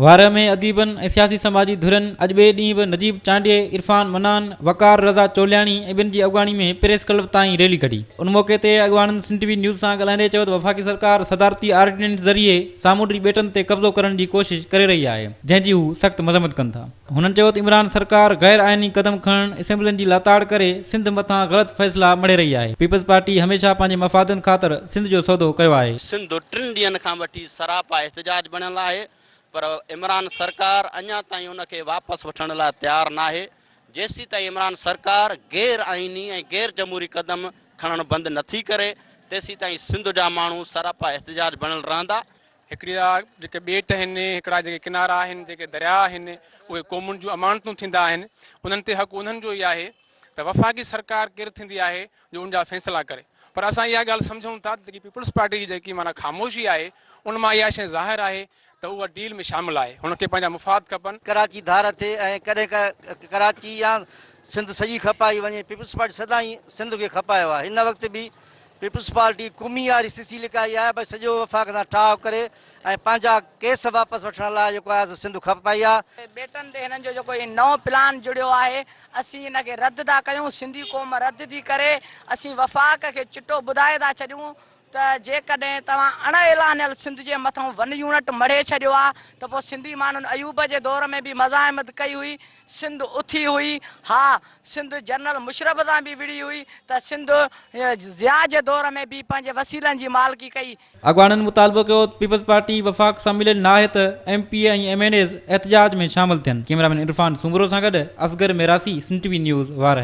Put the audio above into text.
وارهه ۾ اديبن ۽ سياسي سماجي ڌرين اڄ ٻئي ڏينهن به نجيب چانڊيي، عرفان منان، وقار رضا چولياڻي ۽ ٻين جي اڳواڻي ۾ پريس ڪلب تائين ريلي ڪڍي. ان موقعي تي اڳواڻن سنڌ ٽي وي نيوز سان ڳالهائيندي چيو ته وفاقي سرڪار صدارتي آرڊيننس ذريعي سامونڊي ٻيٽن تي قبضو ڪرڻ جي ڪوشش ڪري رهي آهي جنهن جي هو سخت مذمت ڪن ٿا. هنن چيو ته عمران سرڪار غير آئيني قدم کڻڻ، اسيمبلين جي لاتاڙ ڪري سنڌ مٿان غلط فيصلا مڙهي رهي آهي، پيپلز پارٽي هميشه پنهنجي مفادن خاطر سنڌ جو سودو ڪيو آهي. سنڌ ٽن ڏينهن کان وٺي سراپا احتجاج بڻيل آهي پر عمران سرڪار اڃا تائين ان کي واپس وٺڻ لاء تيار ناهي، جيسيتائين عمران سرڪار غير آئيني ۽ غير جمهوري قدم کڻڻ بند نٿي ڪري تيسيتائين سنڌ جا ماڻهو سراپا احتجاج بڻيل رهندا. هڪڙا جيڪي ٻيٽ آهن، هڪڙا جيڪي ڪنارا آهن، جيڪي درياء آهن، اهي قومن جون امانتون ٿيندا آهن، انهن تي حق انهن جو ئي آهي ته وفاقي سرڪار ڪير ٿيندي آهي جو ان جا فيصلا ڪري. پر اسان اها ڳالهه سمجهون ٿا ته جيڪي پيپلز پارٽي جي جيڪي معنيٰ خاموشي آهي، ان مان اها شيء ظاهر آهي ته اها ڊيل ۾ شامل آهي، هن کي پنهنجا مفاد کپن. ڪراچي ڌار ٿئي ۽ ڪڏهن ڪراچي يا سنڌ سڄي کپائي وڃي، پيپلز پارٽي سدائين سنڌ کي کپايو آهي، هن وقت به پيپلز پارٽي قومي واري سسي لڪائي آهي ڀئي سڄو وفاق سان ٺاهه ڪري ۽ پنهنجا ڪيس واپس وٺڻ لاء جيڪو آهي سو سنڌ کپائي آهي. ٻيٽن تي هنن جو جيڪو هي نئون پلان جڙيو آهي اسين ان کي رد ٿا ڪيون سنڌي قوم رد ٿي ڪري اسين وفاق کي چٽو ٻڌائي ٿا ڇڏيون ته جيڪڏهن توهان اڻ اعلانيل سنڌ جي مٿئون ون يونٽ مڙهي ڇڏيو آهي ته پوء سنڌي ماڻهن ايوب جي دور ۾ به مزاحمت ڪئي هئي سنڌ اٿي هئي، ها سنڌ جنرل مشرف سان به وڙهي هئي ته سنڌ ضياء جي دور ۾ به پنهنجي وسيلن جي مالڪي ڪئي. اڳواڻن مطالبو ڪيو ته پيپلز پارٽي وفاق سان مليل ناهي ته ايم پي اي ۽ ايم اين ايز احتجاج ۾ شامل ٿين. ڪئميرامين عرفان سومرو سان گڏ Asghar Mirasi, Sindh T V news, Warah.